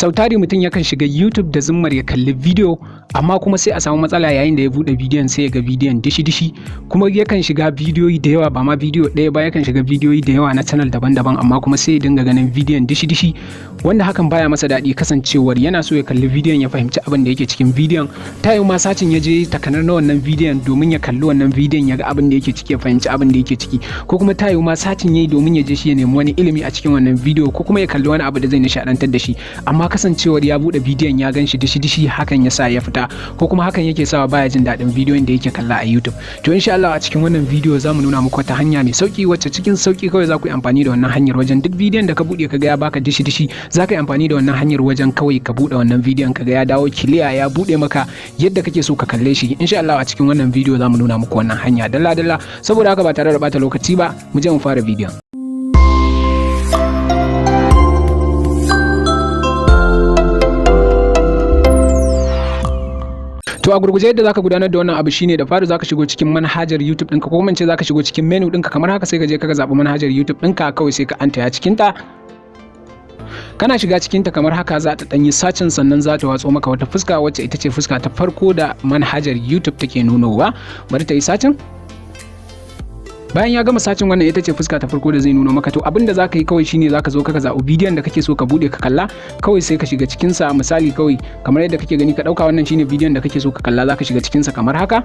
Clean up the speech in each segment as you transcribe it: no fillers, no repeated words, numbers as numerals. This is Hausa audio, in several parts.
Sau tari mutum yakan shiga YouTube da zummar ya kalli bidiyo, amma kuma sai a samu matsala yayin da ya buɗe bidiyon, sai ya ga bidiyon dishi-dishi. Kuma yakan shiga bidiyoyi da yawa, ba ma bidiyo ɗaya ba, yakan shiga bidiyoyi da yawa na channel daban-daban, amma kuma sai ya dinga ganin bidiyon dishi-dishi, wanda hakan baya masa daɗi, kasancewar yana so ya kalli bidiyon ya fahimci abin da yake cikin bidiyon. Ta yi ma searching ya je takanar na wannan bidiyon domin ya kalli wannan bidiyon, ya ga abin da yake ciki, ya fahimci abin da yake ciki, ko kuma ta yi ma searching yayi domin ya je shi ya nemi wani ilimi a cikin wannan bidiyo, ko kuma ya kalli wani abu da zai nishaɗantar da shi, amma kasancewar ya buɗe bidiyon ya gan shi dishi-dishi, hakan ya sa ya fita, ko kuma hakan yake sawa baya jin daɗin bidiyon da yake kalla a YouTube. To, insha Allah a cikin wannan bidiyo zamu nuna muku wata hanya mai sauki, wacce cikin sauki kawai za ku yi amfani da wannan hanyar wajen duk bidiyon da ka buɗe ka ga ya baka dishi-dishi, za ka yi amfani da wannan hanyar wajen kawai ka buɗe wannan bidiyon ka ga ya dawo clear, ya buɗe maka yadda kake so ka kalle shi. Insha Allah a cikin wannan bidiyo zamu nuna muku wannan hanya dalla-dalla. Saboda haka, ba tare da bata lokaci ba, mu je mu fara bidiyon. To, a gurguje yadda zaka gudanar da wannan abu shine, da fari zaka shigo cikin manhajar YouTube ɗinka, ko kuma in ce zaka shigo cikin menu ɗinka kamar haka, sai ka je ka zaɓi manhajar YouTube ɗinka, kawai sai ka antaya cikin ta. Kana shiga cikin ta kamar haka, za ta ɗanyi searching, sannan za ta watso maka wata fuska, wacce ita ce fuska ta farko da manhajar YouTube take nunowa. Bari ta yi searching. Bayan ya gama searching, wannan ita ce fuska ta farko da zai nuno maka. To, abin da zaka yi kawai shine zaka zo ka zaɓi bidiyon da kake so ka bude ka kalla, kawai sai ka shiga cikin sa. Misali, kawai kamar yadda kake gani, ka dauka wannan shine bidiyon da kake so ka kalla, zaka shiga cikin sa kamar haka.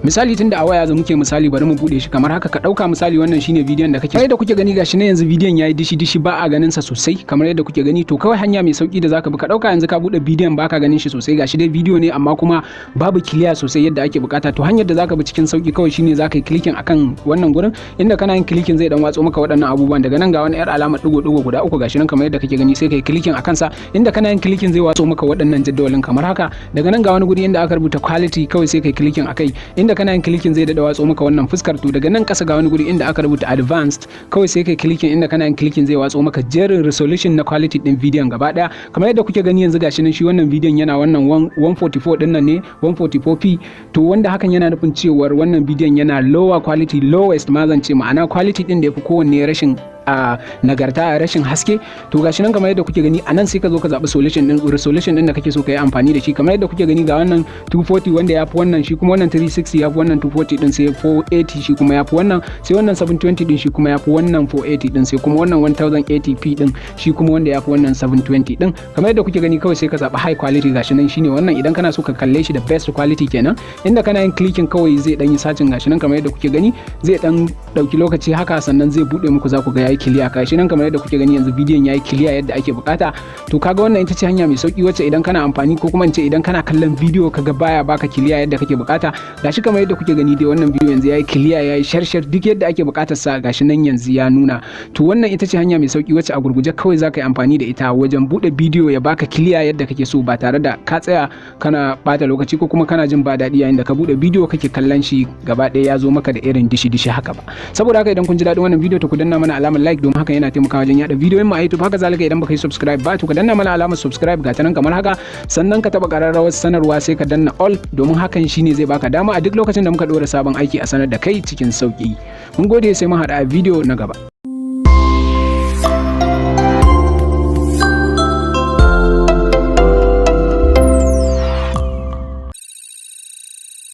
Misali, tunda a waya muke, misali bari mu bude shi kamar haka. Ka dauka misali wannan shine bidiyon da kake. Yadda kuke gani, gashi ne yanzu bidiyon yayi dishi dishi, ba a ganin sa sosai kamar yadda kuke gani. To, kawai hanya mai sauki da zaka bi, ka dauka yanzu ka bude bidiyon baka ganin shi sosai, gashi dai bidiyo ne amma kuma babu clear sosai yadda ake bukata. To, hanyar da zaka bi cikin sauki kawai shine zaka yi clicking akan wannan gurin, inda kana yin clicking zai dan watso maka waɗannan abubuwan. Daga nan ga wani yar alamar digo digo guda uku, gashi nan kamar yadda kake gani, sai kai clicking akan sa, inda kana yin clicking zai watso maka waɗannan jadawalin kamar haka. Daga nan ga wani guri inda aka rubuta quality, kawai sai kai clicking akai, inda kana yin clicking zai dada watso maka wannan fuskar. To, daga nan kasa ga wani guri inda aka rubuta advanced, kawai sai kai clicking, inda kana yin clicking zai watso maka jerin resolution na quality din bidiyon gaba daya. Kamar yadda kuke gani yanzu, gashi nan shi wannan bidiyon yana wannan 144 din nan ne, 144p. To, wanda hakan yana nufin cewar wannan bidiyon yana lower quality, lowest ma zan ce, ma'ana quality din da yafi kowanne rashin a nagarta, a rashin haske. To, gashi nan kamar yadda kuke gani a nan, sai ka zo ka zaɓi solution din, resolution din da kake so ka yi amfani da shi. Kamar yadda kuke gani, ga wannan 240 wanda ya fi wannan, shi kuma wannan 360 ya fi wannan 240 din, sai 480 shi kuma ya fi wannan, sai wannan 720 din shi kuma ya fi wannan 480 din, sai kuma wannan 1080p din shi kuma wanda ya fi wannan 720 din. Kamar yadda kuke gani, kawai sai ka zaɓi high quality, gashi nan shine wannan, idan kana so ka kalle shi da best quality kenan. Inda kana yin clicking kawai zai dan yi searching, gashi nan kamar yadda kuke gani, zai dan dauki lokaci haka, sannan zai bude muku, za ku ga yayi clear. Gashi nan kamar yadda kuke gani, yanzu bidiyon yayi clear yadda ake bukata. To, kaga wannan ita ce hanya mai sauki wacce idan kana amfani, ko kuma in ce idan kana kallon bidiyo kaga baya baka clear yadda kake bukata. Gashi kamar yadda kuke gani dai, wannan bidiyo yanzu yayi clear, yayi sharshar duk yadda ake bukatar sa, gashi nan yanzu ya nuna. To, wannan ita ce hanya mai sauki wacce a gurguje kawai zaka yi amfani da ita wajen bude bidiyo ya baka clear yadda kake so, ba tare da ka tsaya kana bata lokaci ko kuma kana jin ba daɗi yayin da ka bude bidiyo kake kallon shi, gaba ɗaya ya zo maka da irin dishi-dishi haka ba. Saboda haka, idan kun ji daɗin wannan bidiyo, to ku danna mana alamar like, domin hakan yana taimakawa wajen yada bidiyoyin mu a YouTube. Haka zalika, idan baka yi subscribe ba, to ka danna mana alamar subscribe, ga ta nan kamar haka, sannan ka taba ƙararrawar sanarwa, sai ka danna all, domin hakan shine zai baka dama a duk lokacin da muka ɗora sabon aiki a sanar da kai cikin sauki. Mun gode, sai mun haɗa a bidiyo na gaba.